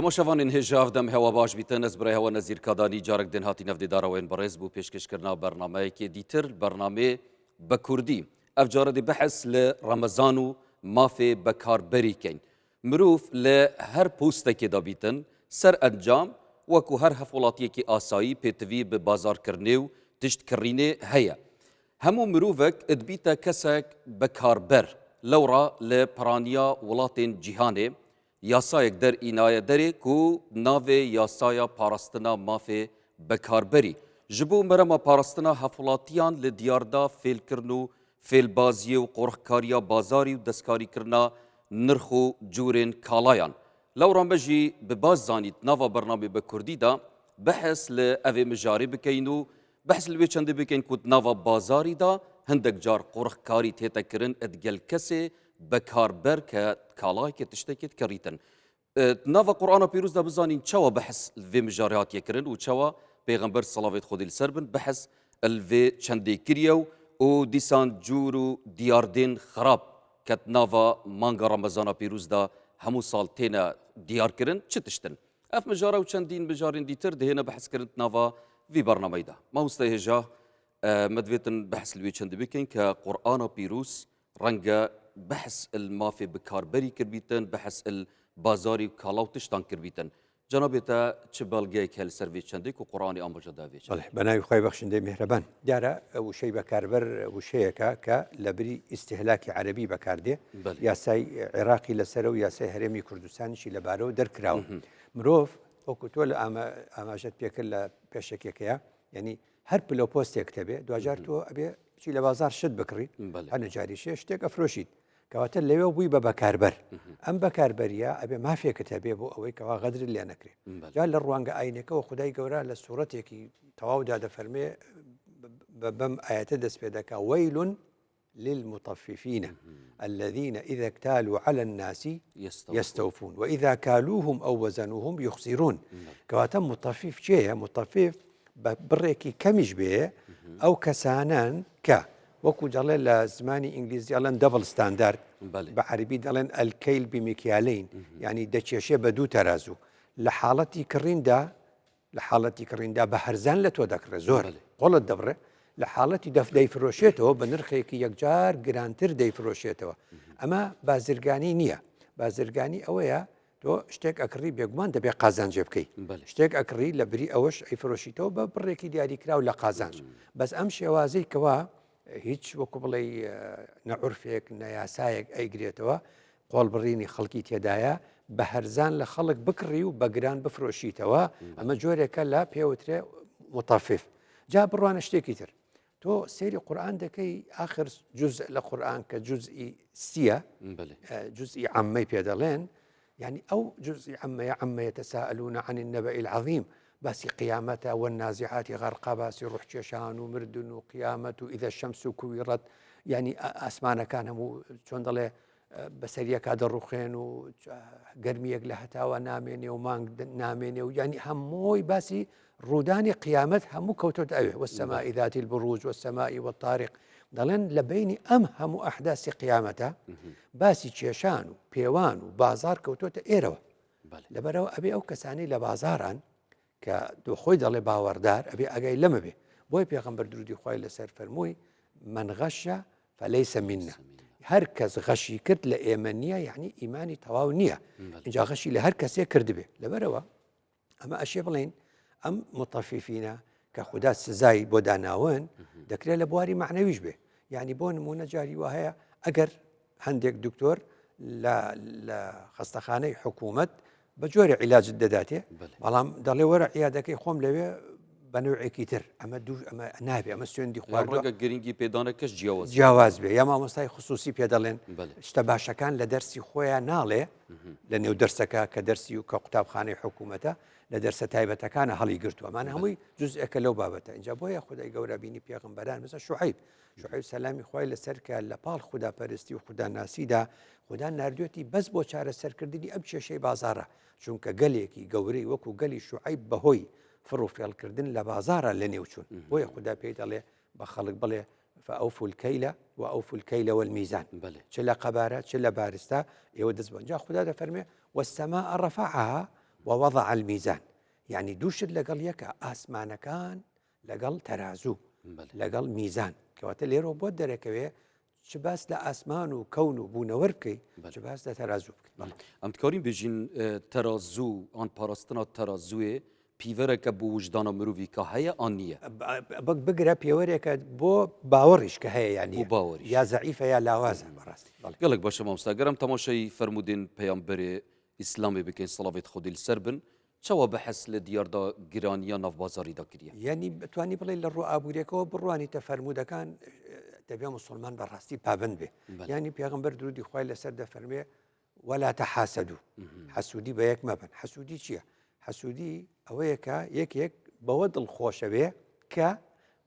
تەماشەڤانên hêja ev dem hewa baş bîtin ez birê hewa Nezîr Kadanî carek din hatî navdê darawên birêz bû pêşkêşkirina bernameyekê dîtir bernamê bi Kurdî. Ev care dê behs li Remezan û mafê bekarberî keyn. Mirov li her postekê de bîtin ser encam wekû her hevwelatiyekî asayî pêtivî bi bazarkirinê û tişt kirrînê heye. Hemû mirovek dibîte kesek bekarber lewra li piraniya welatên cîhanê Yasayek der înaye derê ku navê Yasaya Parastina Mafê Bekarberî ji bo merema parastina hevwelatiyan li diyarda fêlkirin û fêlbaziyê û qorixkariya bazarî û destkarîkirina nirx û cûrên kalayan. Lewra me jî bi baş zanî di nava bernameyê bi kurdî de behs li evê mijarê bikeyin û Behs li wê çendê bikin ku di nava bazarî de hindek car qorixkarî tête kirin di gel kesê bekarber ke kalayekê tiştekê dikirîtin. Di nava Qur'ana pîroz de bizanîn çawa behs li vê mijarê hatiye kirin û çawa pêxember selavê Xwedê li ser bin behs li vê çendê kiriye û û dîsan cûr û diyardên xerab ke di nava manga Remezana pîroz de hemû sal têne diyarkirin çi tişt in. Ev mijara û çendîn mijarên dîtir dihêne behskirin di nava vî bernameyê de. Mamosteyê hêja me divêtin behs li wê çendî bikin ke Qur'ana pîroz renge behs li mafê bikarberî kirbîtin, behs li bazarî û kala û tiştan kirbîtin. Cenabê te çi belgeyek heye li ser vê çendê ku Qur'anê amaje daye vê çendê? Belê, bi navê xwe bexşindê mihreban. Diyar e wişey bekarber wişeyek e ke li birî îstihlakî erebî bekar dê. Yasay Iraqî li ser e û yasay Herêmî Kurdistanî li bare û derkirawe. Mirov wekû تۆ لە ئاماژەت پێ کرد لە پێشەکێکەیە یعنی هەر پلۆپۆستێک تەبێ دوجار تۆ ئەبێ بچی لە بازار شت بکڕی هەنە جاریشێ شتێک ئەفرۆشیت کەواتە لەوێ بووی بە بەکاربەر ئەم بەکاربەریە ئەبێ مافێکت هەبێ بۆ ئەوەی کەوا غەدرت لێ نەکرێ جا لە ڕوانگە ئاینەکەەوە خدای گەورە لە سوورەتێکی تەواودا دەفەرمێ بەم ئاەتە دەست پێ دەکا وەیل للمطففين الذين إذا اكتالوا على الناس يستوفون وإذا كالوهم أو وزنوهم يخسرون کەواتە مطفف چێە مطفف بە بڕێکی کەمیش بێ ئەو کەسانەن کە وەکو دەڵێن لە زمانی ئینگلیزی ئەڵێن double standard بە عەربی دەڵێن الكيل بمكيالين یعنی دەکێشێ بە دوو تەرازوو لە حاڵەتی کڕیندا لە حاڵەتی کڕیندا بە هەرزان لە تۆ دەکڕێ زۆر قۆڵت دەبڕێ لە حاڵەتی دەف دەیفرۆشێتەوە بە نرخێکی یەکجار گرانتر دەیفرۆشێتەوە ئەمە بازرگانی نییە بازرگانی ئەوەیە تۆ شتێک ئەکڕی بێگومان دەبێ قازانجێ بکەی شتێک ئەکڕی لە بری ئەوەش ئەیفرۆشیتەوە بە بڕێکی دیاریکراو لە قازانج بەس ئەم شێوازەی کەوا هیچ وەکو بڵێ نە عورفێک نە یاسایەک ئەیگرێتەوە قۆڵبڕینی خەڵکی تێدایە بە هەرزان لە خەڵک بکڕی و بە گران بفرۆشیتەوە ئەمە جۆرێکە لە پێوترێ متەفف جا بڕوانە شتێکی تر تۆ سەیری قورآن دەکەی ئاخر جزء لە قورآن کە جزئی سیە جزئی عەممەی پێ دەڵێن یعنی ئەو جزئی عەممەیە عەممە يتساءلون عن النبأ العظيم باسی قیامەتە والنازعات غرقا باسی ڕوحکێشان و مردن و قیامەت و إذا الشمس كورت یعنی ئاسمانەکان هەموو چۆن دەڵێ بەسەریەکا دەڕوخێن و گەرمیەک لە هەتاوە نامێنێ و مانگ نامێنێ و ینی هەمووی باسی ڕوودانی قیامەت هەموو کەوتۆت ئەوێ والسماء ذات البروج والسماء والطارق دەڵێن لە بینی ئەم هەموو ئەحداسی قیامەتە باسی کێشان و پێوان و بازار کەوتۆتە ئێرەوە لەبەرەوە ئەبێ ئەو کەسانی لە بازاران کە دۆ خۆی دەڵێ باوەڕدار ئەبێ ئاگای لەمە بێ بۆی پێغەمبەر درودی خوای لەسەر فەرمووی من غش فليس منا هەر کەس غەشی کرد لە ئێمە نییە یعنی ئیمانی تەواو نییە اینجا غەشی لە هەر کەسێک کردبێ لەبەرەوە ئەمە ئەشێ بڵین ئەم متەفیفینە کە خودا سزای بۆ داناون دەکرێت لە بواری معنەویش بێ یعنی بۆ نمونە جاری وا هەیە ئەگەر هەندێک دکتۆر لە خەستەخانەی حکوومەت بە جۆرێ عیلاجت دەداتێ بەڵام دەڵێ وەرە عیادەکەی خۆم لەوێ بە نوعێکی تر ئەمە دوو ئەمە نابێ ئەمە سوێندی خواردووە گرنگی پێدانەکەش جیاواز جیاواز بێ یا مامۆستای خصوصی پێ دەڵێن شتە باشەکان لە دەرسی خۆیان ناڵێ لە نێو دەرسەکە کە دەرسی و کە قوتابخانەی حکوومەتە لە دەرسە تایبەتەکانە هەڵی گرتووەمانە هەمووی جزئێکە لەو بابەتە اینجا بۆیە خدای گەورە بینی پێغمبەران مثل شعیب شعیب سەلامی خوای لەسەر کە لە پاڵ خودا پەرستی و خودا ناسیدا خودا ناردوێتی بەس بۆ چارەسەرکردنی ئەم کێشەی بازارە چونکە گەلێکی گەورەی وەکو گەلی شعیب بەهۆی فڕ و فێڵکردن لە بازارە لە نێوچون بۆیە خودا پێی دەڵێ بە خەڵک بڵێ فأوفوا الكيل وأوفوا الكيل والميزان چ لە قەبارە چ لە بارستا ئێوە دەست بنجا خودا دەفەرمێ والسماء رفعها. ووضع الميزان یعنی دوو شت لەگەڵ یەکە ئاسمانەکان لەگەڵ تەرازوو لەگەڵ میزان کەواتە لێرەوە بۆت دەرەکەوێ چ باس لە ئاسمان و کەون و بوونەوەر بکەی چ باس لە تەرازوو بکەی. ئەم دکارین بێژین تەرازوو ئان پاراستنا تەرازووێ پیوەرەکە بۆ وژدانە مرۆڤی کە هەیە ئان نییە؟ بگرە پێوەرێکە بۆ باوەڕیش کە هەیە یان نییە باوەڕیش یا زەعیفە یا لاوازە بەڕاستی. گەلەک باشە مامۆستا گەر ئەم تەماشای فەرموودێن پەیامبەرێ ئیسلامێ بکەین سڵاوێت خودی لەسەر بن چاوا بەحس لە دیاردا گرانیە ناو بازاریدا کریە؟ یانی بتوانی بڵێ لە ڕوو ئابووریەکەوە بڕوانیتە فەرموودەکان دەبێ موسڵمان بەڕاستی پابند بێ یانی پێغەمبەر درودی خوای لەسەر دەفەرمێ ولا تحاسدوا حەسوودی بە یەک مەبن حەسوودی چییە؟ حەسوودی ئەوەیە کە یەکێک بەوە دڵخۆشەوێ کە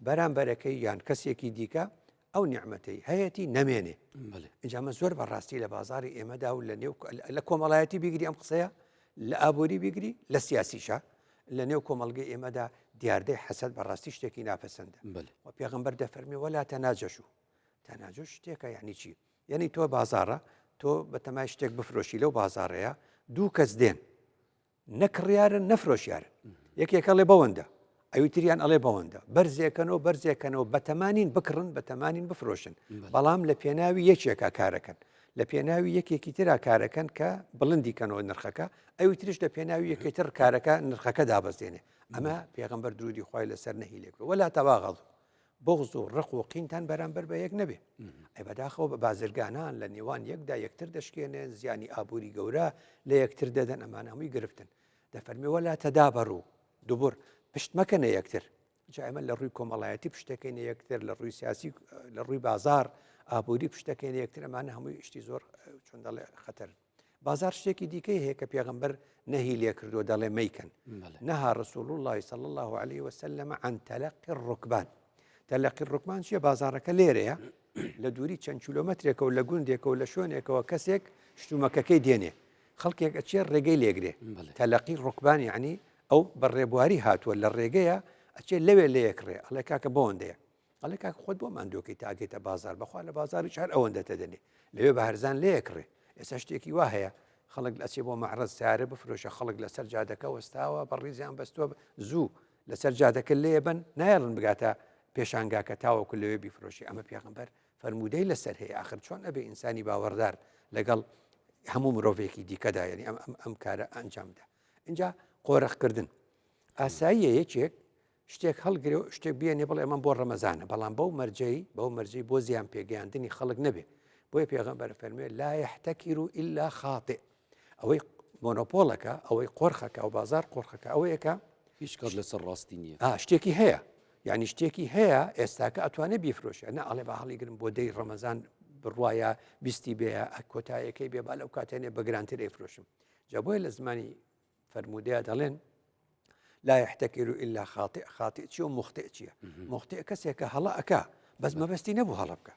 بەرامبەرەکەی یان کەسێکی دیکە ئەو نیعمەتەی هەیەتی نەمێنێ ئینجا ئەمە زۆر بە ڕاستی لە بازاری ئێمەدا و لە نێو لە کۆمەڵایەتی بیگری ئەم قسەیە لە ئابووری بیگری لە سیاسیشە لە نێو کۆمەڵگەی ئێمەدا دیاردەی حەسەد بەڕاستی شتێکی ناپەسەندە و پێغەمبەر دەفەرمێ ولا تەناجەشو تەناجش شتێکە یعنی چی یعنی تۆ بازارە تۆ بەتەمای شتێک بفرۆشی لەو بازارەیە دوو کەس دێن نە کڕیارن نە فرۆشیارن یەکێک ئەڵێ بەوەندە ئەوی تریان ئەڵێ بەوەندە بەرزێکەنەوە بەرزێکەنەوە بەتەمانین بکڕن بەتەمانین بفرۆشن بەڵام لە پێناوی یەکێکا کارەکەن لە پێناوی یەکێکی ترا کارەکەن کە بڵندی کەنەوە نرخەکە ئەوی ترش لە پێناوی یەکێتر کارەکە نرخەکە دابەزێنێ ئەمە پێغەمبەر درودی خوای لەسەر نەهی لێکرد ولا تباغضوا بغز و ڕق و قینتان بەرامبەر بە یەک نەبێ. ئەی بەداخەوە بە بازرگانان لە نێوان یەکدا یەکتر دەشکێنێن، زیانی ئابووری گەورە لە یەکتر دەدەن، ئەمانە هەمووی گرفتن. دەفەرمێ ولا تدابروا دبر پشت مەکەنە یەکتر. جا ئێمە لە ڕووی کۆمەڵایەتی پشتەکەینە یەکتر، لە ڕووی سیاسی، لە ڕووی بازار، ئابووری پشتەکەینە یەکتر، ئەمانە هەمووی شتی زۆر چۆن دەڵێ خەتەرن. بازار شتێکی دیکەی هەیە کە پێغەمبەر نەهی لێ کردووە دەڵێ مەیکەن نهى رسول الله صلى الله عليه وسلم عن تلقي الركبان تلقي الركبان چیە بازارەکە لێرەیە لە دووری چەند کیلۆمەترێکەوە لە گوندێکەوە لە شوێنێکەوە کەسێک شتومەکەکەی دێنێ خەڵکێک ئەچێ ڕێگەی لێگرێ تلقي الركبان یعنی ئەو بە ڕێبواری هاتووە لە ڕێگەیە ئەچێ لەوێ لە یەک ڕێ ئەڵێ کاکە بۆندەیە ئەڵێ کاک خۆت بۆ ماندووەکەی تا ئەگەیتە بازار بەخوا لە بازاریش هەر ئەوەندە تەدەنێ لەوێ بە هەرزان لێکڕێ ئێستا شتێکی وا هەیە خەڵک ئەچێ بۆ مەعرەز سیارە بفرۆشە خەڵک لەسەر جادەکە وەستاوە بە ڕیزیان بەستووە زوو لەسەر جادەکە لێ بن نایڵن بگاتە پێشانگاکە تاوەکو لەوێ بیفرۆشی ئەمە پێغمبەر فەرموودەی لەسەر هەیە آخر چۆن ئەبێ ئینسانی باوەڕدار لەگەڵ هەموو مرۆڤێکی دیکەدا یعنی ئەم ئەم ئەم کارە ئەنجامدا اینجا قۆرخکردن ئاساییە یەکێک شتێک هەڵگرێ و شتێک بێنێ بڵێ ئەمە بۆ ڕەمەزانە بەڵام بەو مەرجەی بەو مەرجەی بۆ زیان پێگەیاندنی خەڵک نەبێ بۆیە پێغەمبەر فەرموێ لا يحتكر إلا خاطئ ئەوەی مۆنۆپۆڵەکە ئەوەی قۆرخەکە و بازار قۆرخەکە ئەوەیەکە هیچ کات لەسەر ڕاستی نییە ئا شتێکی هەیە یعنی شتێکی هەیە ئێستاکە ئەتوانێت بیفرۆشێ نە ئەڵێ بە هەڵیگرم بۆ دەی ڕەمەزان بڕواە بیستی بێ کۆتایەکەی بێ با لەو کاتێنێ بە گرانتر ئەیفرۆشم جا بۆیە لە زمانی فەرموودەیە دەڵێن لا يحتكر إلا خاطئ خاطئ چیە و مخطئ چییە مخطئ کەسێکە هەڵە ئەکا بەس مەبەستی نەبوو هەڵە بکە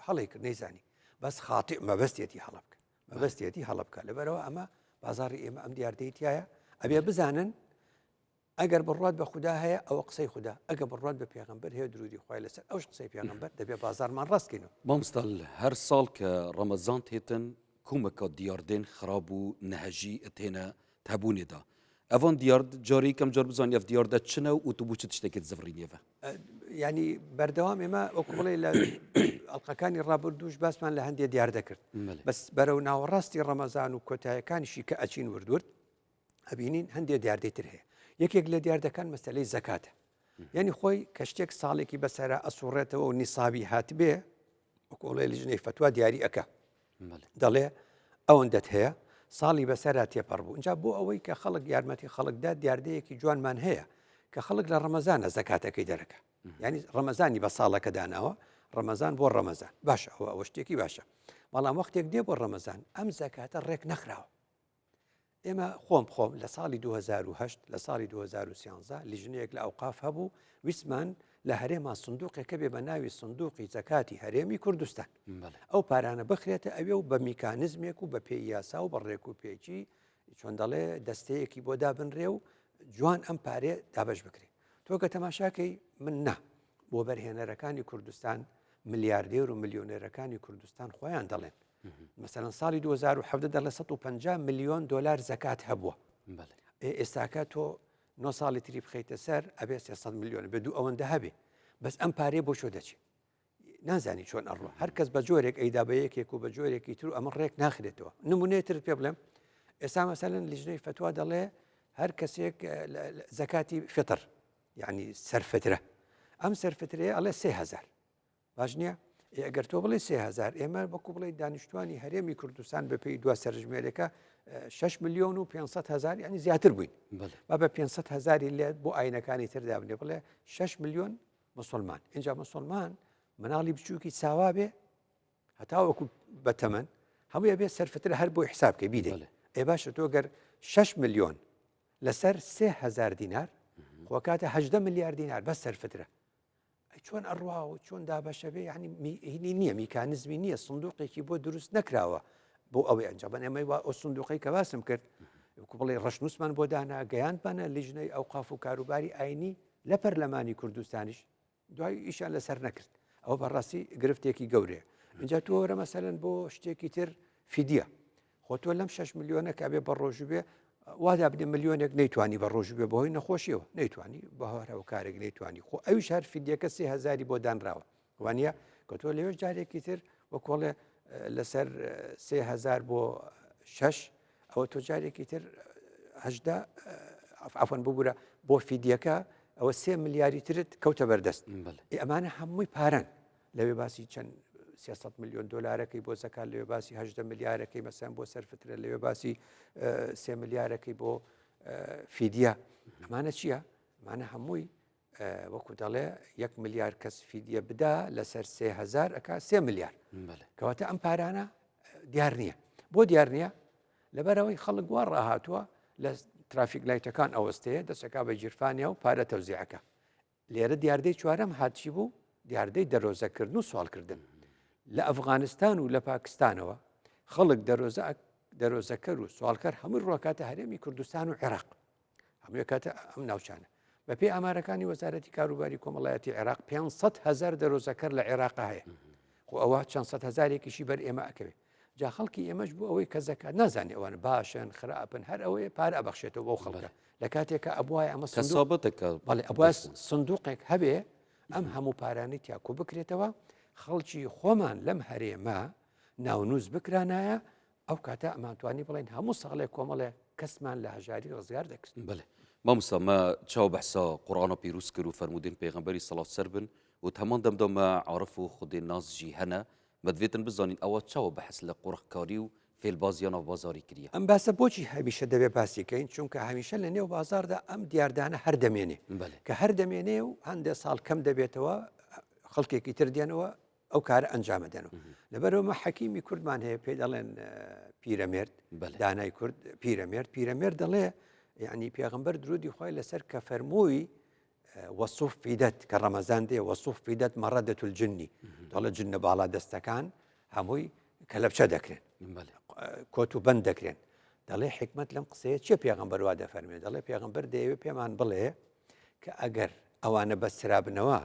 هەڵی کرد نەیزانی بەس خاطئ مەبەستێتی هەڵە بکە مەبەستێتی هەڵە بکە لەبەرەوە ئەمە بازاری ئێمە ئەم دیاردەی تایە ئەبێ بزانن ئەگەر بڕوات بە خودا هەیە ئەوە قسەی خودا ئەگە بڕوات بە پێغەمبەر هەیە درودی خوای لەسەر ئەوش قسەی پێغەمبەر دەبێ بازارمان ڕاستکەینەوە مامۆستا هەر ساڵ کە ڕەمەزان تێتن کومەکا دیاردێن خراب و نەهەژی تێنە تەبوونێدا. ئەڤان دیارد جارێ یەکەم جار بزانین ئەڤ دیاردە چنە و تو بۆ چ تشتێکت زڤڕینێڤە؟ ینی بەردەوام ئێمە وەکو بڵێ لە ئەڵلقەکانی ڕابردووش باسمان لە هەندێک دیار دەکرد بەس بەرەو ناوەڕاستی ڕەمەزان و کۆتایەکانیشی کە ئەچین وردورد ئەبینین هەندێک دیاردەی تر هەیە یەکێک لە دیاردەکان مەسلەی زەکاتە یعنی خۆی کە شتێک ساڵێکی بەسەرا ئەسوڕێتەوە و نیسابی هاتبێ وەکۆڵێ لیژنەی فەتوا دیاری ئەکا دەڵێ ئەوەندەت هەیە ساڵی بەسەرا تێپەڕ بوو اینجا بۆ ئەوەی کە خەڵک یارمەتی خەڵکدا دیاردەیەکی جوانمان هەیە کە خەڵک لە ڕەمەزانە زەکاتەکەی دەرەکە ینی ڕەمەزانی بە ساڵەکە داناوە ڕەمەزان بۆ ڕەمەزان باشە ئەوە ئەوە شتێکی باشە بەڵام وەختێک دێ بۆ ڕەمەزان ئەم زەکاتە ڕێک نەخراوە ئێمە خۆم خۆم لە ساڵی 2008 لە ساڵی 2013 لیژنەیەک لە ئەوقاف هەبوو ویستمان لە هەرێما سندوقێکە بێ بە ناوی سندوقی زەکاتی هەرێمی کوردستان ئەو پارانە بخرێتە ئەوێ و بە میکانزمێک و بە پێی یاسا و بە ڕێک و پێکی چۆن دەڵێ دەستەیەکی بۆ دابنرێ و جوان ئەم پارێ دابش بکرێ تۆ کە تەماشاکەی من نا بۆ بەرهێنەرەکانی کوردستان ملیاردێر و ملیۆنێرەکانی کوردستان خۆیان دەڵێن مەسەلەن ساڵی 2017 دەڵێ 150 ملیۆن دلار زەکات هەبووە. ئێستاکە تۆ نۆ ساڵی تری بخەیتە سەر ئەبێ 300 میلیۆن بێ دوو ئەوەندە هەبێ بەس ئەم پارەیە بۆ شۆ دەچێت نازانی چۆن ئەڕۆ هەر کەس بە جۆرێک ئەیدا بە یەکێک و بە جۆرێکی تر و ئەمە ڕێک ناخرێتەوە نمونەی تر پێ بڵێم ئێستا مەسەلەن لیژنەی فەتوا دەڵێ هەر کەسێک زەکاتی فطر یعنی سەرفترە ئەم سەرفترەیە ئەڵێ سهزار باش نییە ئەگەر تۆ بڵێ سهزار ئێمە وەکو بڵێ دانیشتوانی هەرێمی کوردستان بەپێی دو سەرژمێرەکە 6 میلیۆن و 500 هزار ینی زیاتر بووین با بە 500 هزاری لێ بۆ ئاینەکانی تردا بنێ بڵێ 6 میلیۆن مسلمان اینجا مسلمان مناڵی بچووکی ساوا بێ هەتاوەکو بەتەمەن هەمووی بێ سەرفتر هەر بۆی حساب کە بیدێ ئێ باشە تۆ گەر 6 میلیۆن لەسەر 3000 دینار خۆکاتە 18 ملیار دینار بەس سەرفترە چۆن ئەڕوا و چۆن دابەشە بێ یعنی هینی نییە میکانزمی نییە سندوقێکی بۆ دروست نەکراوە بۆ ئەوەی ئەنجام بەن ئێمەی وا ئەو سندوقەی کە باسم کرد وەکو بڵێ ڕەشنووسمان بۆ دانا گەیاندمانە لیژنەی ئەوقاف و کاروباری ئاینی لە پەرلەمانی کوردستانیش دوای ئیشان لەسەر نەکرد ئەوە بەڕاستی گرفتێکی گەورەیە اینجا تۆ وەرە مەسەلەن بۆ شتێکی تر فیدیە خۆ تۆ لەم 6 ملیۆنە کە بێ بە ڕۆژوو بێ وا دابنێ ملیۆنێک نەیتوانی بە ڕۆژوو بێ بەهۆی نەخۆشیەوە نەیتوانی بە هەر هۆکارێک نەیتوانی خۆ ئەویش هەر فیدیەکە سێ هەزاری بۆ دانراوە وانە کە تۆ لەوێش جارێکی تر وەکۆڵێ لەسەر سێ هەزار بۆ شەش ئەوە تۆ جارێکی تر هەشدا عفوەن ببوورە بۆ فیدیەکە ئەوە سێ ملیاری ترت کەوتە بەردەست ئەمانە هەمووی پارەن لەوێ باسی چەند 300 میلیۆن دلارەکەی بۆ زەکات لەوێ باسی 18 ملیارەکەی مەسەن بۆ سەرفترە لەوێ باسی سێ ملیارەکەی بۆ فیدیە ئەمانە چییە؟ ئەمانە هەمووی وەکو دەڵێ یەک ملیار کەس فیدیە بدا لەسەر سێ هەزار ئەکا سێ ملیار کەواتە ئەم پارانە دیار نییە بۆ دیار نییە لەبەرەوەی خەڵک وا ڕاهاتووە لە traffic light ەکان ئەوەستەیە دەسەکا بە گیرفانیا و پارە تەوزیعەکە لێرە دیاردەی چوارەم هاتچی بوو دیاردەی دەرۆزەکردن و سوالکردن لە ئەفغانستان و لە پاکستانەوە خەڵک دەرۆزە دەرۆزەکەر و سوالکەر هەمووی ڕۆکاتە هەرێمی کوردستان و عێراق هەمووی کاتە ئەم ناوچانە بەپێی ئامارەکانی وەزارەتی کاروباری کۆمەڵایەتی عێراق 500 هزار دەرۆزەکەر لە عێراق هەیە خۆ ئەوە چەند سەد هزارێکیشی بەر ئێمە ئەکەوێت جا خەڵکی ئێمەش بۆ ئەوەی کە زەکات نازانێ ئەوان باشن خراپن هەر ئەوەیە پارە ئەبەخشێتەوە بۆ خەڵکە لە کاتێکە ئەبواە ئەمە سەبەتەکە بەڵێ ئەبوا سندوقێک هەبێ ئەم هەموو پارانەی تیاکۆ بکرێتەوە خەڵکی خۆمان لەم هەرێمە ناونووس بکرانایە ئەو کاتە ئەمانتوانی بڵێن هەموو ساڵێک کۆمەڵێ کەسمان لە هەژاری ڕزگار دەکرد. بەێ مامۆستا مە چاو بەحسا قورئانا پیروز کرد و فەرموودێن پێغەمبەری سەڵات سەر بن و هەمان دەمدا مە عارف و خودێ ناس ژی هەنە مە دڤێتن بزانین ئەوە چاوە بەحس لە قۆرخکاری و فێلبازیا ناو بازاری کریە. ئەم باسە بۆچی هەمیشە دەبێ باسی کەین چونکە هەمیشە لە نێو بازاڕدا ئەم دیاردانە هەر دەمێنێ کە هەر دەمێنێ و هەندێ ساڵ کەم دەبێتەوە خەڵکێکی تر دێنەوە ئەو کارە ئەنجامەدەن و لەبەرەوە مە حەکیمی کوردمان هەیە پێی دەڵێن پیرەمێرد دانای کورد پیرەمێرد پیرەمێرد دەڵێ یعنی پێغمبەر درودی خۆی لەسەر کە فەرمووی وصفدت کە ڕەمەزان دێ وصفدت مردة الجن دەڵێ جنە باڵا دەستەکان هەمووی کەلەپچە دەکرێن کۆت و بەند دەکرێن دەڵێ حکمت لەم قسەیە چیە پێغمبەر وا دەفەرمێ دەڵێ پێغمبەر دەیەوێ پێمان بڵێ کە ئەگەر ئەوانە بەسترابنەوە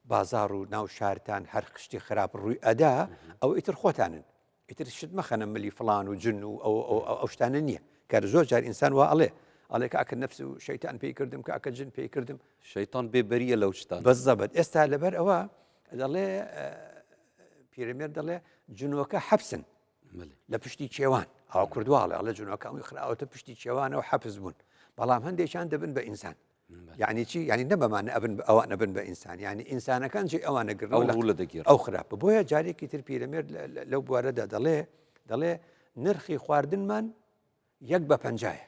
بازاڕ و ناو شارتان هەر خشتی خراپ ڕووی ئەدا ئەو ئیتر خۆتانن ئیتر شت مەخەنە ملی فلان و جن و ئەو ئەو شتانە نییە کە زۆر جار ئینسان وا ئەڵێ ئەڵێ کاکە نەفس و شەیتان پێی کردم کاکە جن پێی کردم شەیتان بێ بەریە لەو شتان بەزەبت ئێستا لەبەر ئەوە دەڵێ پیرەمێر دەڵێ جنۆکە حەپسن لە پشتی کێوان ئەوە کوردواڵێ ئەڵێ جنۆکە ئەوی خراوەتە پشتی کێوانەوە حەپس بوون بەڵام هەندێکیان دەبن بە ئینسان یعنی چی یعنی نەبەمانە ئەبن ئەوان ئەبن بە ئینسان یعنی ئینسانەکان جێ ئەوانە گرنەوە لە لە دەگیر ئەو خراپ بۆیە جارێکی تر پیرەمێرد لەو بوارەدا دەڵێ دەڵێ نرخی خواردنمان یەک بە پەنجایە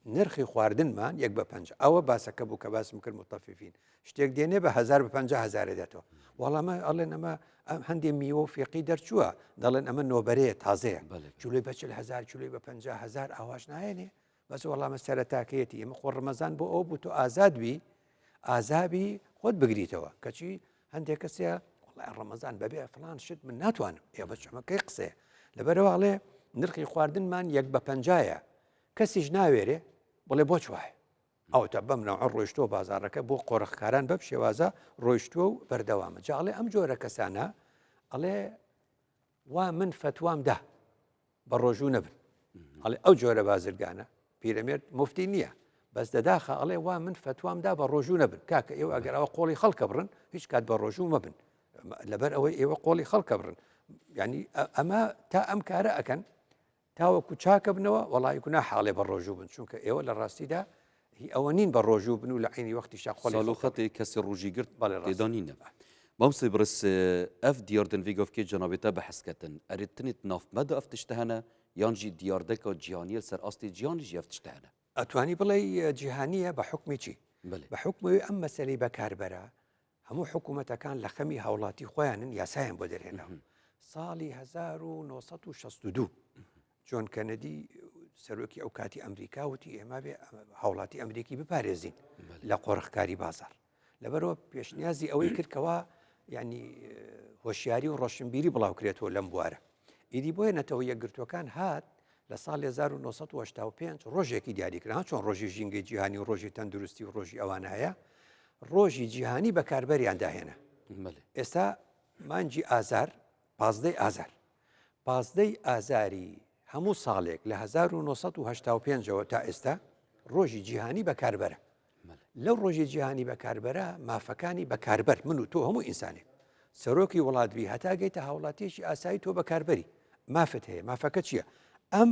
نرخی خواردنمان یەک بە پەنج ئەوە باسەکە بوو کە باسم کرد متەففین شتێک دێنێ بە هزار بە 50 هزارە دێتەوە وەڵامە ئەڵێن ئەمە ئەم هەندێ میوە و فێقی دەرچووە دەڵێن ئەمە نۆبەرەیە تازەیە چلوی بە هزار چلوی بە 50 هزار ئاواش نایەنێ بەس وەڵامە سەرەتاکەیەتی ئێمە خۆ ڕەمەزان بۆ ئەو بوو تۆ ئازاد بی ئازابی خۆت بگریتەوە کەچی هەندێک کەسە وڵای ڕەمەزان بەبێ فلان شت من ناتوانم ئێ بەچەمەکەی قسەیە لەبەرەوە ئەڵێ نرخی خواردنمان یەک بە پەنجایە کەسیش ناوێرێ بڵێ بۆ چوایە ئەوتە بەم نەوە ڕۆیشتووە بازارەکە بۆ قۆرخکاران بەم شێوازە ڕۆیشتووە و بەردەوامە جاڵێ ئەم جۆرە کەسانە ئەڵێ وا من فەتوام دا بە ڕۆژوو نەبن ئەڵێ ئەو جۆرە بازرگانە. پیرەمێرد مفتی نییە بەس دەداخە ئەڵێ وا من فەتوام دا بە ڕۆژوو نەبن کاکە ئێوە ئەگەر ئەوە قۆڵی خەڵکە بڕن هیچ کات بە ڕۆژوو مەبن لەبەر ئەوەی ئێوە قۆڵی خەڵکە بڕن ینی ئەمە تا ئەم کارە ئەکەن تاوەکو چاکە بنەوە وەڵی گونا حاڵێ بە ڕۆژوو بن چونکە ئێوە لە ڕاستیدا هی ئەوە نین بە ڕۆژوو بن و لە عینی وەختیشا قۆڵی ساڵ و خەتێ کەسی ڕوژی گرت بەڵێ تێدا نینە. مامۆستای بڕێز ئەv دیاردن vê gavkê cenabê te behs ketin erê tinê di nav me de ev tişte hene yan jî diyardeka cîhanî li ser astê cîhanê jî ev tişte hene. ئەتوانی بڵێی جیهانییە بە حوکمی چی؟ بە حوکمی ئەم مەسەلەی بەکاربەرە هەموو حکوومەتەکان لە خەمی هاوڵاتی خۆیانن یاسایان بۆ دەرهێناوە. ساڵی 1962 جۆن کەنەدی سەرۆکی ئەو کاتی ئەمریکا وتی ئێمە بێ هاوڵاتی ئەمریکی بپارێزین لە قۆرخکاری بازار. لەبەرەوە پێشنیازی ئەوەی کردکەوە ینی هۆشیاری و ڕۆشنبیری بڵاوکرێتەوە لەم بوارە. ئیدی بۆیە نەتەوە یەکگرتووەکان هات لە ساڵی 1985 ڕۆژێکی دیاریکرا چۆن ڕۆژی ژینگەی جیهانی و ڕۆژی تەندروستی و ڕۆژی ئەوانە هەیە ڕۆژی جیهانی بەکاربەریان داهێنا ئێستا مانگی ئازار پازدەی ئازار پازدەی ئازاری هەموو ساڵێک لە 1985ەوە تا ئێستا ڕۆژی جیهانی بەکاربەرە لەو ڕۆژی جیهانی بەکاربەرە مافەکانی بەکاربەر من و تۆ هەموو ئینسانێک سەرۆکی وڵات بی هەتا گەیتە هاوڵاتیەکی ئاسایی تۆ بەکاربەری مافت هەیە مافەکە چییە ئەم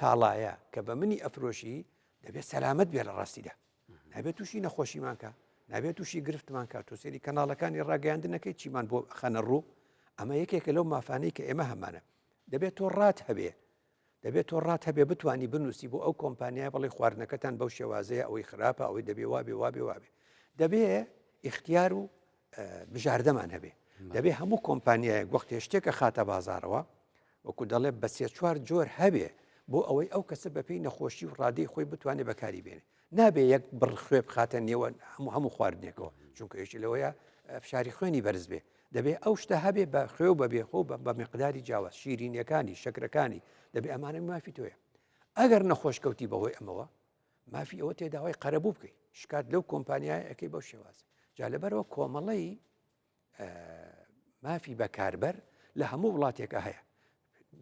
کاڵایە کە بە منی ئەفرۆشی دەبێت سەلامت بێ لە ڕاستیدا نابێت تووشی نەخۆشیمان کە نابێت تووشی گرفتمان کات تۆ سێری کەناڵەکانی ڕاگەیاندنەکەی چیمان بۆ خەنە ڕوو ئەمە یەکێکە لەو مافانەی کە ئێمە هەمانە دەبێت تۆ ڕات هەبێ دەبێت تۆ ڕات هەبێ بتانی بنووسی بۆ ئەو کۆمپانیای بڵێ خواردنەکەتان بەو شێوازەیە ئەوەی خراپە ئەوەی دەبێ وابێ وابێ وابێ دەبێ ئیختیار و بژاردەمان هەبێ دەبێ هەموو کۆمپانیایەک وەختێ شتێکە خاتە بازارەوە وەکو دەڵێ بە سێ چوار جۆر هەبێ بۆ ئەوەی ئەو کەسە بەپێی نەخۆشی و ڕادەی خۆی بتوانێت بەکاری بێنێ نابێ یەک بڕ خوێ بخاتە نێوە هەموو هەموو خواردنێکەوە چونکە یەکی لەوەیە فشاری خوێنی بەرز بێ دەبێ ئەو شتە هەبێ بە خوێ و بە بێخۆ بە مقداری جیاواز شیرینیەکانی شەکرەکانی دەبێ ئەمانە مافی تۆیە ئەگەر نەخۆش کەوتی بەهۆی ئەمەوە مافی ئەوە تێداوای قەرەبوو بکەی شکات لەو کۆمپانیای ئەەکەی بەو شێواز جا لەبەرەوە کۆمەڵەی مافی بەکاربەر لە هەموو وڵاتێکە هەیە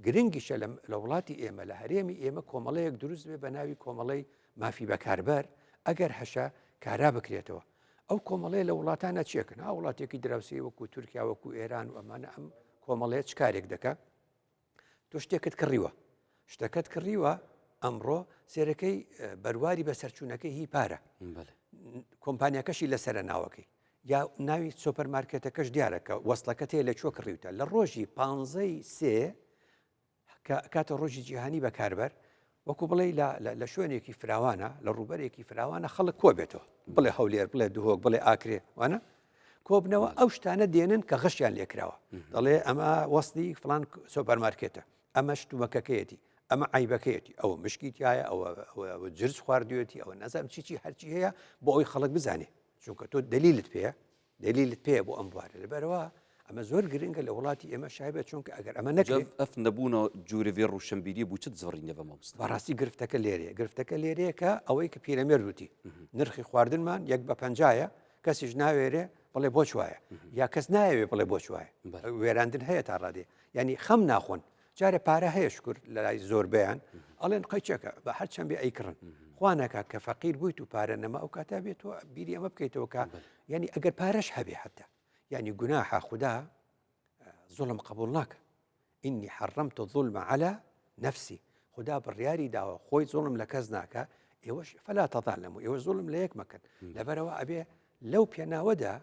گرنگیشە لە وڵاتی ئێمە لە هەرێمی ئێمە کۆمەڵەیەک دروست بێ بە ناوی کۆمەڵەی مافی بەکاربەر ئەگەر هەشە کارا بکرێتەوە ئەو کۆمەڵەیە لە وڵاتانە چێکن ها وڵاتێکی دراوسێ وەکو تورکیا وەکو ئێران و ئەمانە ئەم کۆمەڵەیە چ کارێک دەکا تۆ شتێکت کڕیوە شتەکەت کڕیوە ئەمڕۆ سێرەکەی بەرواری بەسەرچوونەکەی هی پارە کۆمپانیەکەشی لەسرە ناوەکەی یا ناوی سۆپەر مارکێتەکەش دیارە کە وەستەکەت هەیە لە کوێ کڕیوتە لە ڕۆژی پانزەی سێ کە کاتە ڕۆژی جیهانی بەکاربەر وەکو بڵێ لە شوێنێکی فراوانە لە ڕووبەرێکی فراوانە خەڵک کۆ بێتەوە بڵێ هەولێر بڵێ دهۆک بڵێ ئاکرێ وانە کۆبنەوە ئەو شتانە دێنن کە غەشیان لێکراوە دەڵێ ئەمە وەستی فلان سۆپەرمارکێتە ئەمە شتومەکەکەیەتی ئەمە عیبەکەیەتی ئەوە مشکی تایە ئەوە جرس خواردوێتی ئەوە نازانم چی چی هەرچی هەیە بۆ ئەوی خەڵک بزانێ چونکە تۆ دەلیلت پێیە دەلیلت پێیە بۆ ئەم بوارە لەبەرەوە ئەمە زۆر گرنگە لە وڵاتی ئێمە شایبێت چونکە ئەگەر ئەمە نەکرێت ئەف نەبوونە جوورە وێ ڕوشنبیری بوو چت زڕینە بە مامۆستا بەڕاستی گرفتەکە لێرەیە گرفتەکە لێرەیە کە ئەوەی کە پیرەمێرد وتی نرخی خواردنمان یەک بە پەنجایە کەسیش ناوێرێ بڵێ بۆچ وایە یا کەس نایەوێ بڵێ بۆچ وایە وێراندن هەیە تا ڕادێ ینی خەم ناخۆن جارێ پارە هەیە شکر لە لای زۆربەیان ئەڵێن قەیچەکە بە هەر چەند بێ ئەیکڕن خوا نەکا کە فەقیر بوویت و پارە نەما ئەو کاتە بێت تۆ بیری ئەمە بکەیتەوە کە یعنی ئەگەر پارەش هەبێ حتا یعنی گوناحە خودا زوڵم قبول ناکە إني حرمت الظلم على نفسي خودا بڕیاری داوە خۆی زوڵم لە کەس ناکە ئێوەش فلا تظالموا ئێوە زوڵم لە یەک مەکەن لەبەرەوە ئەبێ لەو پێناوەدا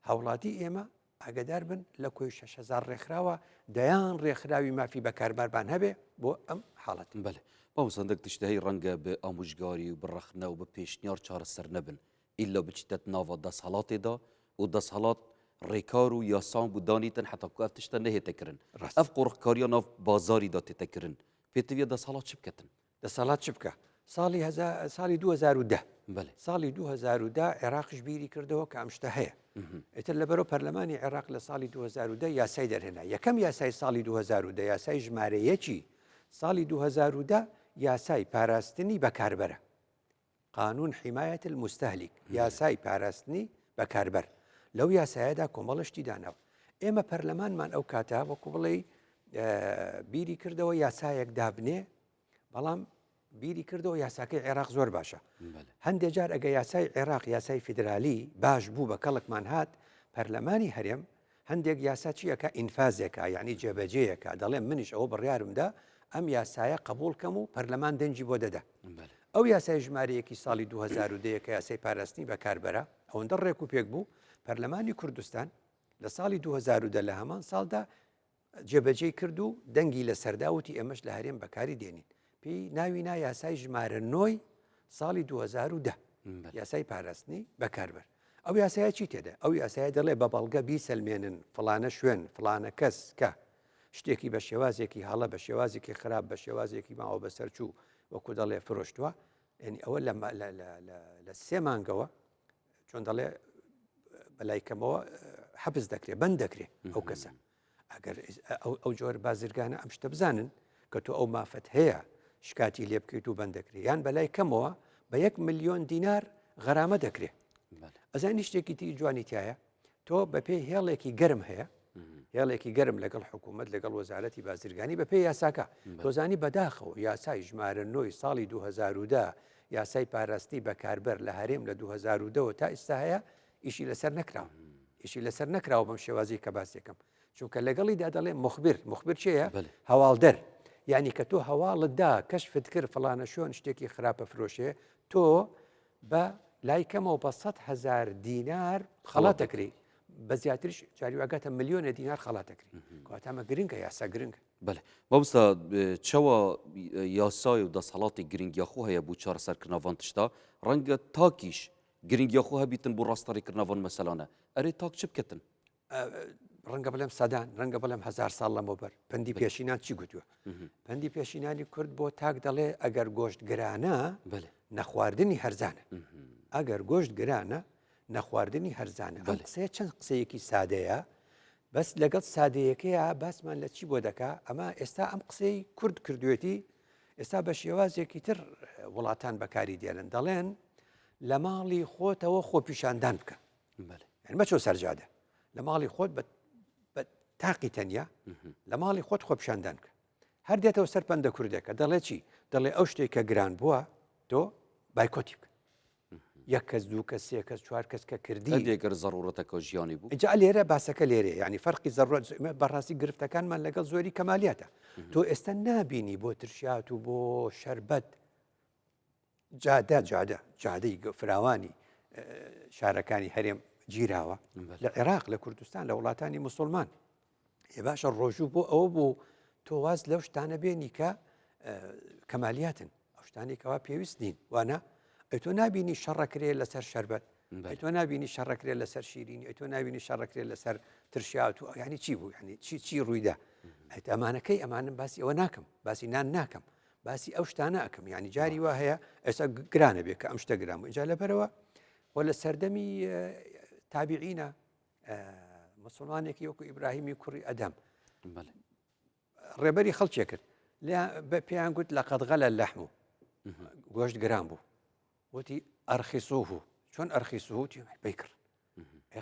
هاوڵاتی ئێمە ئاگادار بن لە کۆی 6000 ڕێکخراوە دەیان ڕێکخراوی مافی بەکارباربان هەبێ بۆ ئەم حاڵەت. بەلێ مامۆستا هەندێک تشت هەی ڕەنگە بە ئامۆژگاری و بە ڕەخنە و بە پێشنیار چارەسەر نەبن ئیلا بچیتە ناڤا دەسهەڵاتێ دا و دەسهەڵات ڕێکار و یاسان بۆ دانیتن حەتا کو ئەv تشتە نەهێتە کرن ڕاست. ئەv قۆرخکاریە ناڤ بازاری دا تێتە کرن پێتڤیە دەسهەڵات چ بکەتن؟ دەسەڵات چ بکا؟ ساڵی هەزا ساڵی 2010 بەلێ. ساڵی 2010 عێراقیش بیری کردەوە کە ئەم شتە هەیە. ئیتر لەبەرەوە پەرلەمانی عێراق لە ساڵی 2010 یاسای دەرهێنا. یەکەم یاسای ساڵی 2010 یاسای ژمارە یەکی ساڵی 2010 یاسای پاراستنی بەکاربەرە. قانون حمایة المستهلك یاسای پاراستنی بەکاربەر. لەو یاسایەدا کۆمەڵە شتی داناوە. ئێمە پەرلەمانمان ئەو کاتە وەکو بڵێی بیری کردەوە یاسایەک دابنێ بەڵام. بیری کردەوە یاساکەی عێراق زۆر باشە هەندێک جار ئەگە یاسای عێراق یاسای فیدرالی باش بوو بە کەڵکمان هات پەرلەمانی هەرێم هەندێک یاسا چیەکە ئینفازێکە یعنی جێبەجێیەکە دەڵێم منیش ئەوە بڕیارمدا ئەم یاسایە قبول کەم و پەرلەمان دەنگی بۆ دەدا ئەو یاسای ژمارەیەکی ساڵی 2010 کە یاسای پاراستنی بەکاربەرە ئەوەندە ڕێک و پێک بوو پەرلەمانی کوردستان لە ساڵی 2010 لە هەمان ساڵدا جێبەجێی کرد و دەنگی لەسەردا وتی ئێمەش لە هەرێم بەکاری دێنین پێی ناوی نا یاسای ژمارە نۆی ساڵی 2010 یاسای پاراستنی بەکاربەر ئەو یاسایە چی تێدا ئەو یاسایە دەڵێ بە بەڵگە بیسەلمێنن فڵانە شوێن فڵانە کەس کە شتێکی بە شێوازێکی هەڵە بە شێوازێکی خراپ بە شێوازێکی ماوە بەسەرچوو وەکو دەڵێ فرۆشتووە یعنی ئەوە لە سێ مانگەوە چۆن دەڵێ بەلای کەمەوە حەبس دەکرێت بند دەکرێت ئەو کەسە ئەگەر ئەو جۆر بازرگانە ئەم شتە بزانن کە تۆ ئەو مافەت هەیە شکاتی لێ بکەیت و بند دەکرێت یان بەلای کەمەوە بە یەک ملیۆن دینار غەرامە دەکرێت ئەزانی شتێکی تری جوانی تایە تۆ بەپێی هێڵێکی گەرم هەیە هێڵێکی گەرم لەگەڵ حکوومەت لەگەڵ وەزارەتی بازرگانی بەپێی یاساکە تۆزانی بەداخەوە یاسای ژمارە نۆی ساڵی 2010 یاسای پاراستنی بەکاربەر لە هەرێم لە 2010ەوە تا ئیستا هەیە ئیشی لەسەر نەکراوە ئیشی لەسەر نەکراوە بەم شێوازی کە باسێکم چونکە لەگەڵیدا دەڵێ مخبر مخبر چێە هەواڵدەر یعنی کە تۆ هەواڵت دا کەشفت کرد فڵانە شوێن شتێکی خراپە فرۆشێ تۆ بە لای کەمەوە بە 100 هزار دینار خەڵات دەکری بە زیاتریش جاری واگاتە ملیۆنە دینار خەڵات دەکری کەواتە ئەمە گرنگە یاسا گرنگە. بەلێ مامۆستا چەوا یاسای و دەسەڵاتی گرنگیا خۆ هەیە بۆ چارەسەرکردنا ڤان تشتا ڕەنگە تاکیش گرنگیا خۆ هەبیتن بۆ ڕاستەڕیکردنا ڤان مەسەلانە ئەرێ تاک چ بکەتن؟ ڕەنگە بڵێم سەدان ڕەنگە بڵێم هزار ساڵ لەمەوبەر پەندی پێشینان چی گوتووە پەندی پێشینانی کورد بۆ تاک دەڵێ ئەگەر گۆشت گرانە نەخواردنی هەرزانە ئەگەر گۆشت گرانە نەخواردنی هەرزانە ئەم قسەیە چەند قسەیەکی سادەیە بەس لەگەڵ سادەیەکەیە باسمان لە چی بۆ دەکا ئەمە ئێستا ئەم قسەی کورد کردوێتی ئێستا بە شێوازێکی تر وڵاتان بەکاری دێنن دەڵێن لە ماڵی خۆتەوە خۆپیشاندان بکە مەچۆ سەرجادە لە ماڵی خۆت بە تاقی تەنیا لە ماڵی خۆت خۆپیشاندان بکە هەر دێتەوە سەر پەندە کوردێکە دەڵێ چی دەڵێ ئەو شتێک کە گران بووە تۆ بایکۆتی بکە یەک کەس دوو کەس سێ کەس چوار کەس کە کردی ئەگەر زەڕورەتەکە ژیانی بوو جا لێرە باسەکە لێرێ ینی فەرقی زەڕورەت بەڕاستی گرفتەکانمان لەگەڵ زۆری کەمالیاتە تۆ ئێستا نابینی بۆ ترشات و بۆ شەربەت جادە جادە جادەی فراوانی شارەکانی هەرێم گیراوە لە عێراق لە کوردستان لە وڵاتانی مسلمان ئێ باشە ڕۆژوو بۆ ئەوە بوو تۆ واز لەو شتانە بێنی کە کەمالیاتن ئەو شتانی کەوا پێویست نین وانە ئەی تۆ نابینی شەڕەکرێ لەسەر شەربەت ئەی تۆ نابینی شەڕەکرێ لەسەر شیرینی ئەی تۆ نابینی شەڕەکرێ لەسەر ترشیات و ینی چی بوو ینی چی چی ڕوویدا ئەی ئەمانەکەی ئەمانم باسی ئەوە ناکەم باسی نان ناکەم باسی ئەو شتانە ئەەکەم ینی جاری وا هەیە ئێستا گرانە بێ کە ئەم شتە گرام اینجا لەبەرەوە خۆ لە سەردەمی تابعینە مسلمانێکی وەکو ئیبراهیمی کوڕی ئەدەم ڕێبەری خەڵکێ کرد پێیان گوت لە قەدغەلە لەحم و گۆشت گران بوو وتی ئەرخیسوه چۆن ئەرخیسوتی بیکڕ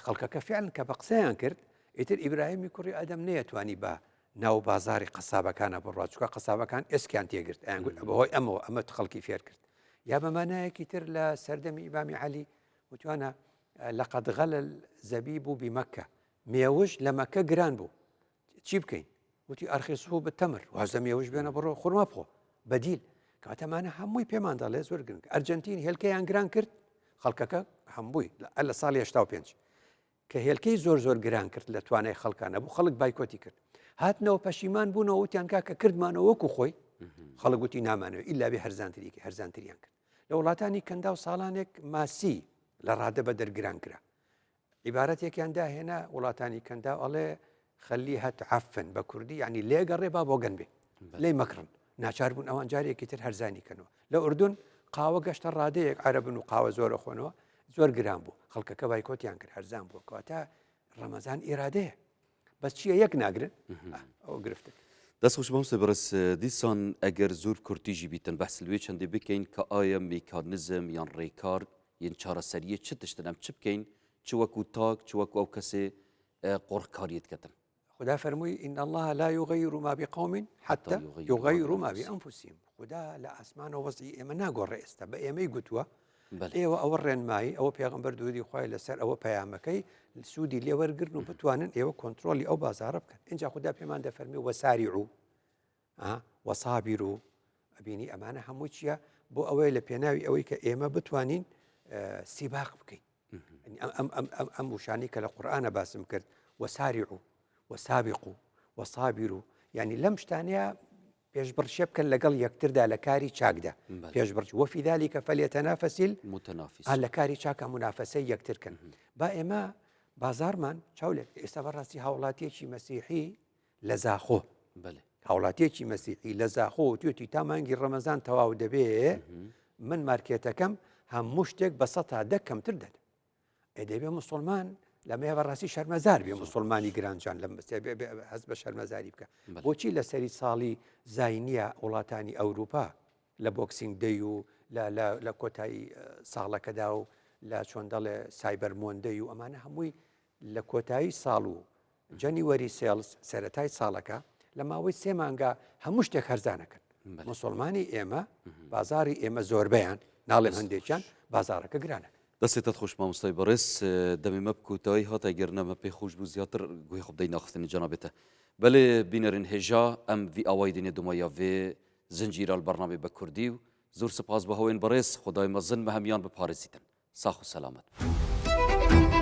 خەڵکەکە فعلن کە بە قسەیان کرد ئیتر ئیبراهیمی کوڕی ئەدەم نەیەتوانی بە ناو بازاری قەسابەکانە بڕات چکە قەسابەکان ئێسکیان تێگرت ئەیان گوت بەهۆی ئەمەوە ئەمە خەڵکی فێر کرد یا بەمانایەکی تر لە سەردەمی ئیمامی عەلی وتوانە لقد غلا الزبیب بمکە مێوژ لە مەکە گران بوو چی بکەین وتی ئەرخیسه بالتمر واز لە مێوژ بێنە بڕۆ خورما بخۆ بەدیل کاتەمانە هەمووی پێمان دەڵێ زۆر گرنگ ئەرجنتین هێلکەیان گران کرد خەڵکەکە هەمووی لە ساڵی 85 کە هێلکەی زۆر زۆر گران کرد لە توانای خەڵکانە بوو خەڵک بایکۆتی کرد هاتنەوە پەشیمان بوونەوە وتیان کاکە کردمانەوە وەکو خۆی خەڵک وتی نامانەوە ئیلا بێ هەرزانتریکی هەرزانتریان کرد لە وڵاتانی کەنداو ساڵانێک ماسی لە ڕادە بە دەرگران کرا عیبارەتێکیان داهێنا وڵاتانی کەنداو ئەڵێ خەلی هەت عفن بە کوردی یعنی لێگەڕێ با بۆگەن بێ لێ مەکڕن ناچار بوون ئەوان جارێکی تر هەرزانی کەنەوە لە ئوردون قاوە گەشتە ڕادەیەک عەرەبن و قاوە زۆرە خۆنەوە زۆر گران بوو خەڵکەکە بایکۆتیان کرد هەرزان بوو کەواتە ڕەمەزان ئیرادەیە بەس چییە یەک ناگرن ئەوە گرفتێک. دەست خۆش مامۆستای بەڕێز دیسان ئەگەر زۆر کورتیژی بیتن بەحس لوێ چەندێ بکەین کە ئایا میکانزم یان ڕێکار یان چارەسەریە چ تشتن ئەم چ بکەین چ وەکو تاک چ وەکو ئەو کەسێ قۆرخکاریت کەتن. خودا فەرمووی ان الله لا یغیر ما بقوم حتى یغیروا ما بانفسهم. خودا لە ئاسمانەوە وەزعی ئێمە ناگۆڕێ ئێستا بە ئێمەی گوتووە ئێوە ئەوە ڕێنمایی ئەوە پێغمبەر دوودی خی لەسەر ئەوە پەیامەکەی سوودی لێوەرگرن و بتوانن ئێوە کۆنتترۆلی ئەو بازارە بکەن اینجا خوددا پێمان دەفەرمی وەساری و وەسابیر و ئەبینی ئەمانە هەموو چییە بۆ ئەوەی لە پێناوی ئەوەی کە ئێمە بتوانین سیباق بکەین ئەم وشانی کە لە قورآانە باسم کرد وەساری و وەسابق و وەسابیر و یعنی لەم شتانەیە پێشبڕکێ بکەن لەگەڵ یەکتردا لە کاری چاکدا پێشبڕکێ وفی ذلك فليتنافس المتنافسون لە کاری چاکە منافەسەی یەکتر کەن با ئێمە بازارمان چاو لێ ئێستا بەڕاستی هاوڵاتیەکی مەسیحی لە زاخۆ هاوڵاتیەکی مەسیحی لە زاخۆ توێتی تا مانگی ڕەمەزان تەواو دەبێ من مارکێتەکەم هەموو شتێک بە سەتا دە کەمتر دەدەم ئێ دەبێ موسڵمان لەمەیە بەڕاستی شەرمەزار بێ موسڵمانی گرانجان لەم هەست بە شەرمەزاری بکە بۆچی لە سەری ساڵی زاینیە وڵاتانی ئەوروپا لە Boxing Day و لە کۆتایی ساڵەکەدا و لە چۆن دەڵێ Cyber Monday و ئەمانە هەمووی لە کۆتایی ساڵ و January sales سەرەتای ساڵەکە لە ماوەی سێ مانگا هەموو شتێک هەرزانەکەن مسلمانی ئێمە بازاری ئێمە زۆربیان ناڵێم هەندێکیان بازارەکە گرانە دەستێتت خۆش مامۆستای بەڕێز دەمێ مە بکوتایی هاتە گەرنە مە پێ خۆش بوو زیاتر گوێ خۆ بدەی ناخستنی جەنابێتە بەلێ بینەرن هێژا ئەم ڤی ئاوای دێنێ دومایا ڤێ زنجیرال بەرنامەی بە کوردی و زۆر سپاس بە هەوێن بەڕێز خدای مەزن مە هەمیان بپارێزیتن ساخ و سەلامەت بن.